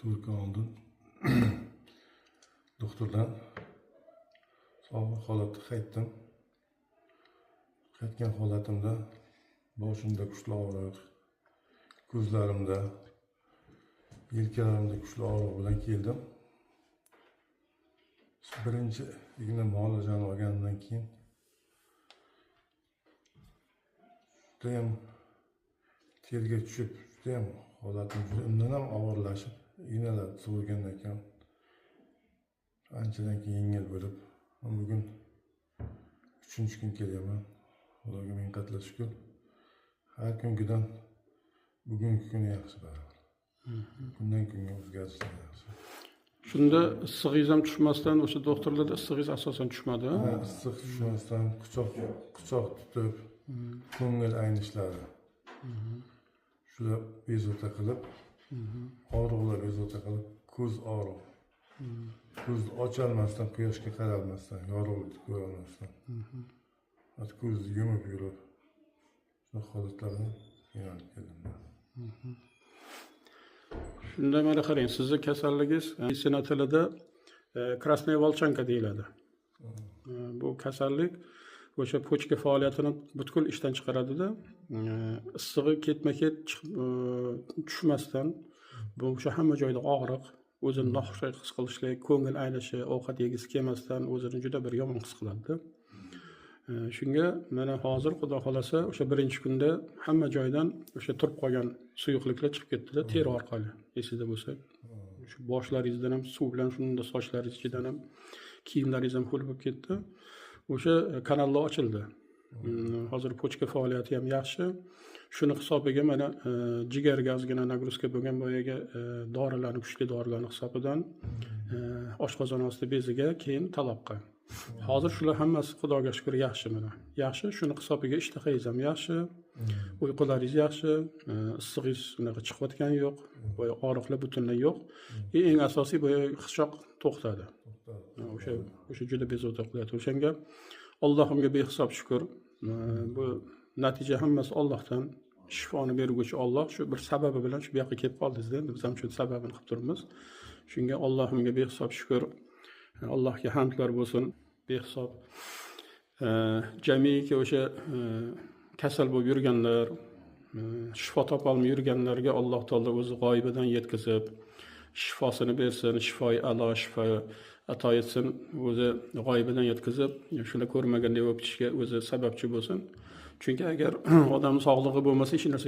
4 kun oldin doktordan sog'liq holatda qaytdim. Qaytgan holatimda boshimda kuchli og'riq, ko'zlarimda, yelkalarimda kuchli og'riq bilan keldim. Birinchi igna muolajani olganimdan keyin judayam terga tushib, judayam holatim juda undan ham og'irlashib, ignalar sug'urgandan keyin anchadan keyin yengil bo'lib, bugun uchinchi kun kelyapman. Xudoga ming qatla shukur. Har kungidan bugungi kuni yaxshi baribir. Kundan kunga o'zgarishlar yaxshi. Shunda issig'ingiz ham tushmasdan, o'sha doktorlarda issig'ingiz asosan tushmadi, a? Ha, issiq tushmasdan, quchoq quchoq tutib, ko'ngil aynishlari. Shular bezovta qilib, og'riqlar bezovta qilib, ko'z og'riq. Ko'zni ocholmasdan, quyoshga qaralmasdan, yorug'likni ko'rolmasdan. Hatto ko'zni yumib yurib, shunaqa holatlardan qiynalib keldim. Shunda mana qarang, sizni kasalligingiz meditsina tilida красная волчанка deyiladi. Bu kasallik o'sha почка faoliyatini butkul ishdan chiqaradida, issig'i ketma-ket tushmasdan, bu o'sha hamma joyda og'riq, o'zini noxush his qilishlik, ko'ngil aynishi, ovqat yegisi kelmasdan o'zini juda bir yomon his qiladida. Shunga mana hozir, xudo xohlasa, o'sha birinchi kunda hamma joydan o'sha turib qolgan suyuqliklar chiqib ketdida teri orqali, esingizda bo'lsa. Shu boshlaringizdan ham suv bilan, shunda sochlaringiz ichidan ham, kiyimlaringiz ham ho'l bo'lib ketdi. O'sha kanallar ochildi. Hozir почка faoliyati ham yaxshi. Shuni hisobiga mana jigarga ozgina нагрузка bo'lgan boyagi dorilarni, kuchli dorilarni hisobidan, oshqozon osti beziga, keyin taloqqa. Hozir shular hammasi, xudoga shukur, yaxshi mana. Yaxshi, shuni hisobiga ishtahangiz ham yaxshi, uyqularingiz yaxshi, issig'ingiz unaqa chiqayotgani yo'q, boya og'riqlar butunlay yo'q. И eng asosiy, boya hisoq to'xtadi. O'sha juda bezovta qilyapti. O'shanga Allohimga behisob shukur. Bu natija hammasi Allohdan. Shifoni berguvchi Olloh, shu bir sababi bilan shu bu yoqqa kelib qoldingizda, endi biz ham shu sababini qilib turibmiz. Shunga Allohimga behisob shukur. Allohga hamdlar bo'lsin behisob. Jamiki o'sha kasal bo'lib yurganlar, shifo topolmay yurganlarga Alloh taolo o'zi g'oyibidan yetkazib, shifosini bersin, shifoi a'lo shifo ato etsin, o'zi g'oyibidan yetkazib, shular ko'rmaganday bo'lib ketishga o'zi sababchi bo'lsin. Chunki agar odam sog'lig'i bo'lmasa, hech narsa